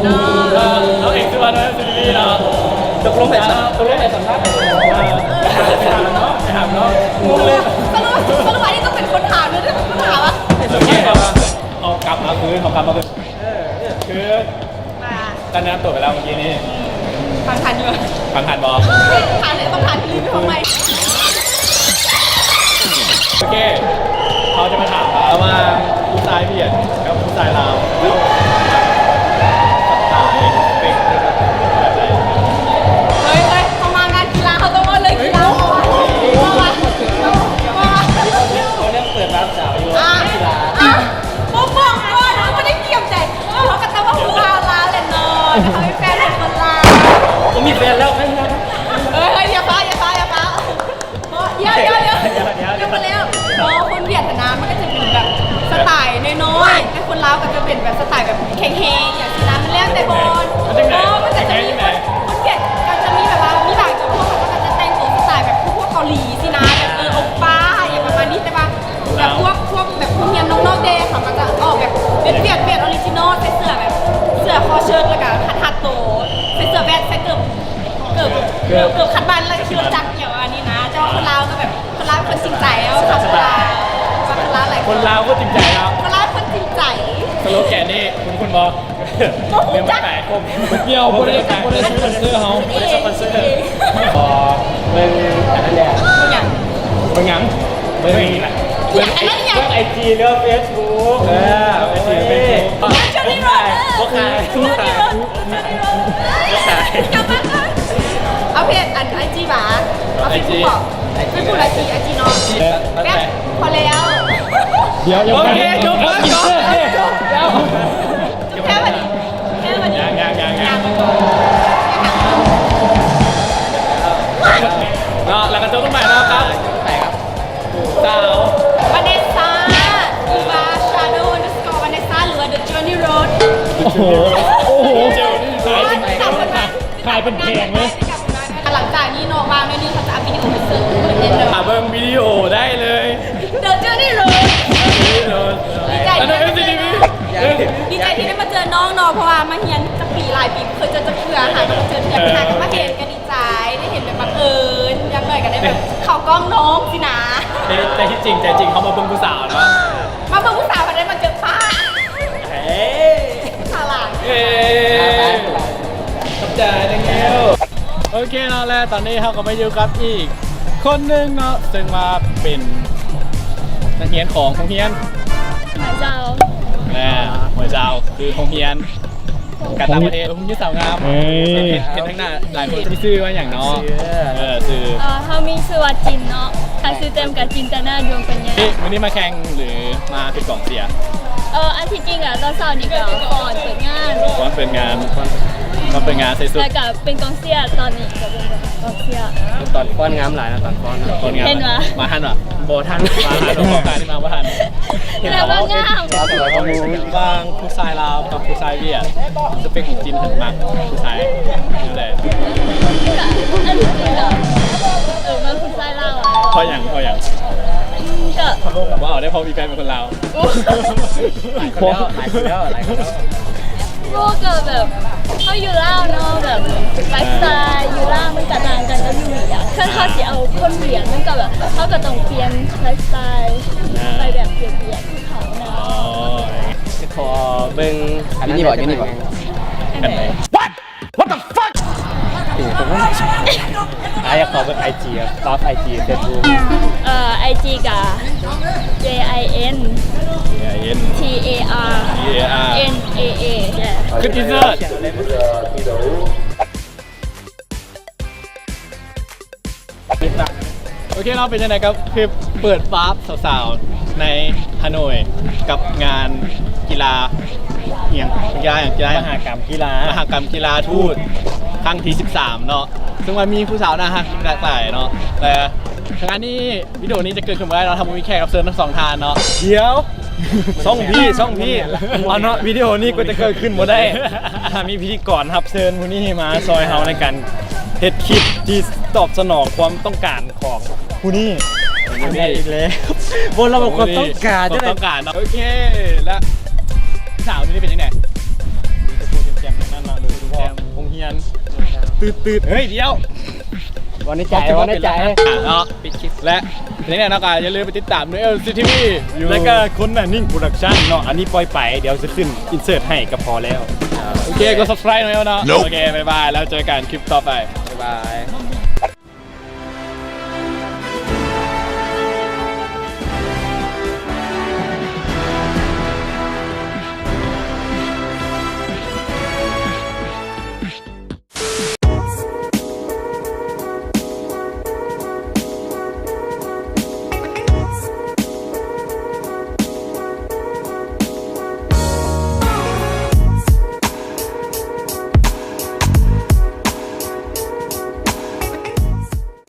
ເອີ ເຮົາເອງຊື່ວ່ານ້ອງ ເອີ ຊີລີເນາະ. ຕົກລົງໃຫ້ສຳ ຕົກລົງໃຫ້ສຳພາດ ເອີ ໄປຖາມເນາະ ໄປຖາມເນາະ. ງົງເລີຍ. ສະຫຼຸບ ສະຫຼຸບອັນນີ້ຕ້ອງເປັນຄົນຖາມເລີຍ ເດີ ຄົນຖາມວ່າ ໂອເຄ ເອົາກັບມາຄືນ ເອົາກັບມາຄືນ. ເອີ ຄື ວ່າ ທ່ານແນະນຳຕົວໄປແລ້ວເມື່ອກີ້ນີ້. ອືມ ຟັງທັນຢູ່. ຟັງທັນບໍ່? ທັນເລີຍ ຕ້ອງທັນ ລືມໄປຟັງໃໝ່. ໂອເຄ ເຮົາຈະມາຖາມວ່າ ລະຫວ່າງຜູ້ຊາຍຫວຽດກັບຜູ້ຊາຍລາວ ສະໄຕເປັນແບບໃດ? ເຮີ້ຍ ເຮີ້ຍ ເຮົາມາງານກິລາ ເຮົາຕ້ອງເວົ້າເລື່ອງກິລາ. ເວົ້າວ່າ ເວົ້າວ່າ ເວົ້າວ່າ ເວົ້າເລື່ອງເປີດວາບສາວຢູ່ ອ່າ ກິລາ ອ່າ ບໍ່ບອກກ່ອນ ເຮົາບໍ່ໄດ້ກຽມໃຈ. ເອີ ເຮົາກໍຕ້ອງເວົ້າເລື່ອງລາວແຫຼະເນາະ ເຮົາມີແຟນເປັນຄົນລາວ. ບໍ່ມີແຟນແລ້ວ. ເອີ ເຮີ້ຍ ຢ່າຟ້າວ ຢ່າຟ້າວ ຢ່າຟ້າວ. ບໍ່ ດຽວ ດຽວ ດຽວ ດຽວ ດຽວ ຍັງບໍ່ແລ້ວ. ເນາະ ຄົນຫວຽດຫັ້ນນະ ມັນກໍຈະເປັນແບບສະໄຕນ້ອຍໆ ແຕ່ຄົນລາວກໍຈະເປັນແບບສະໄຕແບບແຂງແຮງ ຈັ່ງຊີ້ນະ ມັນແລ້ວແຕ່ບ່ອນ. ເນາະ ມັນກໍຈະມີຄົນ ຄົນຫວຽດກໍຈະມີແບບວ່າ ມີບາງຈຸດພວກເຂົາກໍຈະແຕ່ງຕົວສະໄຕແບບພວກເກົາຫຼີຊີ້ນະ ແບບ ເອີ ໂອປ້າ ຫຍັງປະມານນີ້ ແຕ່ວ່າ ແບບພວກ ພວກແບບໂຮງຮຽນນອກໆເດ ເຂົາກໍຈະອອກແບບຫວຽດໆ ອອຣິຈິນອລ ໃສ່ເສື້ອແບບ ເສື້ອຄໍເຊີດ ແລ້ວກໍຮັດໆໂຕ ໃສ່ເສື້ອແວັດ ໃສ່ເກີບ ເກີບ ເກີບ ເກີບຄັດບັ້ນ ແລ້ວກໍຂີ່ລົດຈັກ ແບບວ່ານີ້ນະ. ແຕ່ວ່າຄົນລາວກໍແບບ ຄົນລາວເປັນຄົນຈິງໃຈ ເຮົາສະໄຕລາວ ຄົນລາວຫຼາຍ ຄົນລາວຄົນຈິງໃຈເນາະ ຄົນລາວຄົນຈິງໃຈ. ສະໂລແກນນີ້ຄຸ້ນໆບໍ່? ບໍ່ຮູ້ຈັກ. ດຽວ ບໍ່ໄດ້ ບໍ່ໄດ້ສະປອນເຊີເຮົາ ບໍ່ໄດ້ສະປອນເຊີ. ເອີ ເບິ່ງອັນນັ້ນແຫຼະ. ຫຍັງ? ເບິ່ງຫຍັງ? ເບິ່ງ ເບິ່ງ ອັນນັ້ນຫຍັງ? ເບິ່ງໄອຈີ ຫຼືເຟສບຸກ? ເອີ ໄອຈີ ເຟສບຸກ. ບໍ່ຂາຍ ບໍ່ຂາຍ ບໍ່ຂາຍ. ເອົາເພຈອັນໄອຈີຫວາ? ເອົາເຟສບຸກບໍ? ເຟສບຸກ ໄອຈີ ໄອຈີເນາະ. ແບບ ພໍແລ້ວ. ດຽວ ໂອເຄ ຈົບແລ້ວ ຈົບແລ້ວ. ແຄ່ບັດນີ້ ແຄ່ບັດນີ້ ຍັງ ຍັງ ຍັງ ຍັງ ເນາະ ແລ້ວກໍຈົບລົງໄປເນາະ ກັບສາວ ວາເນສຊາ ຫຼືວ່າ Shadow underscore Vanessa ຫຼືວ່າ The Journey Road. ໂອ້ໂຫ ໂອ້ໂຫ ຂາຍເປັນແຜງເລີຍ. ຫຼັງຈາກນີ້ເນາະ ວ່າງໜ້ອຍໜຶ່ງເຂົາຈະອັບວິດີໂອໄປເຊີເພິ່ນແນ່ນອນ. ມາເບິ່ງວິດີໂອໄດ້ເລີຍ. ເດີເຈີນີ້ເລີຍ. ດີໃຈທີ່ໄດ້ມາເຈີນ້ອງເນາະ ເພາະວ່າມາຮຽນຈັກປີຫຼາຍປີບໍ່ເຄີຍເຈີຈັກເທື່ອ ຫາກໍມາເຈີເທື່ອ ຫາກໍມາເຫັນກໍດີໃຈ ໄດ້ເຫັນແບບບັງເອີນ ຢ່າງໜ້ອຍກໍໄດ້ແບບເຂົ້າກ້ອງນ້ອງຊີ້ນະ. ແຕ່ ແຕ່ທີ່ຈິງໃຈຈິງເຮົາມາເບິ່ງຜູ້ສາວເນາະ ມາເບິ່ງຜູ້ສາວ ບໍ່ໄດ້ມາເຈີປ້າ. ເອີ ສາວຫຼາຍ. ເອີ ຂອບໃຈ thank you. ໂອເຄເນາະ ແລະຕອນນີ້ເຮົາກໍມາຢູ່ກັບອີກຄົນໜຶ່ງເນາະ ເຊິ່ງວ່າເປັນນັກຮຽນຂອງໂຮງຮຽນ ຫົວເຈົ້າ ແລະ ຫົວເຈົ້າຄືໂຮງຮຽນການຕ່າງປະເທດ ໂຮງຮຽນສາວງາມ. ເອີ ເຫັນ ເຫັນທາງໜ້າຫຼາຍຄົນ. ມີຊື່ວ່າຫຍັງເນາະ? ເອີ ຊື່ ເອີ ເຮົາມີຊື່ວ່າຈິນເນາະ. ຖ້າຊື່ເຕັມກໍຈິນຕະນາ ດວງປັນຍາ. ມື້ນີ້ມາແຂ່ງ ຫຼື ມາເປັນກອງເຊຍ? ເອີ ອັນທີ່ຈິງອະ ຕອນເຊົ້ານີ້ກໍຟ້ອນເປີດງານ ຟ້ອນເປີດງານ ຟ້ອນເປີດງານ ໃສ່ຊຸດ ແລ້ວກໍເປັນກອງເຊຍ. ຕອນນີ້ກໍເປັນກອງເຊຍ ຕອນຟ້ອນງາມຫຼາຍນະ ຕອນຟ້ອນ ຕອນຟ້ອນງາມ. ເຫັນຫວາ? ມາທັນຫວາ? ບໍ່ທັນ ມາທັນ ບໍ່ທັນ ມາບໍ່ທັນ. ແລ້ວກໍງາມ. ລະຫວ່າງຜູ້ຊາຍລາວກັບຜູ້ຊາຍຫວຽດ ສະເປັກຂອງຈິນຫັ້ນມັກຜູ້ຊາຍແນວໃດ? ກໍອັນທີ່ຈິງກໍ ເອີ ມັກຜູ້ຊາຍລາວອະ. ເພາະຫຍັງ? ເພາະຫຍັງ? ອືມ ກໍ ບໍ່ເອົາໄດ້ ເພາະມີແຟນເປັນຄົນລາວ. ໂອ້ ຫຼາຍຄົນແລ້ວ ຫຼາຍຄົນແລ້ວ ຫຼາຍຄົນແລ້ວ. ບໍ່ ກໍແບບເຮົາຢູ່ລາວເນາະ ແບບໄລຟ໌ສະໄຕລ໌ຢູ່ລາວມັນກໍຕ່າງກັນກັບຢູ່ຫວຽດ. ຄັນເຮົາຊິເອົາຄົນຫວຽດ ມັນກໍແບບເຮົາກໍຕ້ອງປ່ຽນໄລຟ໌ສະໄຕລ໌ ອ່າ ໄປແບບຫວຽດໆຄືເຂົານະ. ອໍ ຂໍເບິ່ງອັນນັ້ນ ຢູ່ນີ້ບໍ? ອັນໃດ? What? What the fuck? ອ່າ ຢາກຂໍເບິ່ງໄອຈີ ຕອບໄອຈີ ເຟສບຸກ. ເອີ ໄອຈີກະ J I N J I N T A R T A R N A A. ຄືທີເຊີດ. ໂອເຄເນາະ ເປັນຈັ່ງໃດກັບຄລິບເປີດວາບສາວໆໃນຮາໂໜຍ ກັບງານກິລາ ອີ່ຫຍັງ ກິລາຫຍັງ ກິລາຫຍັງ ມະຫະກຳກິລາ ມະຫະກຳກິລາທູດຄັ້ງທີສິບສາມເນາະ ເຊິ່ງວ່າມີຜູ້ສາວໜ້າຮັກຫຼາກຫຼາຍເນາະ ແຕ່ງານນີ້ ວິດີໂອນີ້ຈະເກີດຂຶ້ນບໍ່ໄດ້ເນາະ ຖ້າບໍ່ມີແຂກຮັບເຊີນທັງສອງທ່ານເນາະ. ດຽວ ຊ່ອງພີ່ ຊ່ອງພີ່ ເອົາເນາະ ວິດີໂອນີ້ກໍຈະເກີດຂຶ້ນບໍ່ໄດ້ ຖ້າມີພິທີກອນຮັບເຊີນຜູ້ນີ້ມາຊ່ອຍເຮົາໃນການເຮັດຄລິບທີ່ຕອບສະໜອງຄວາມຕ້ອງການຂອງຜູ້ນີ້. ອັນໃດອີກແລ້ວ? ບໍ່ ລະບົບຄວາມຕ້ອງການ ຄວາມຕ້ອງການເນາະ. ໂອເຄ ແລ້ວສາວນີ້ເປັນຈັ່ງໃດ? ມີແຕ່ຜູ້ແຈ່ມໆທັງນັ້ນ. ນ ຕື່ນໆ ເຮີ້ຍ ດຽວ ເວົ້າໃນໃຈ ເວົ້າໃນໃຈ ເນາະ ປິດຄລິບ ແລະ ໃນນີ້ເນາະ ກໍຢ່າລືມໄປຕິດຕາມ Noel CTV ຢູ່ ແລະ ກໍຄົນໜ້ານິ່ງ Production ເນາະ ອັນນີ້ປ່ອຍໄປ ດຽວຊິຂຶ້ນ insert ໃຫ້ກໍພໍແລ້ວ ໂອເຄ ກົດ subscribe ເນາະ ໂອເຄ ບາຍບາຍ ແລ້ວເຈີກັນຄລິບຕໍ່ໄປ ບາຍບາຍ.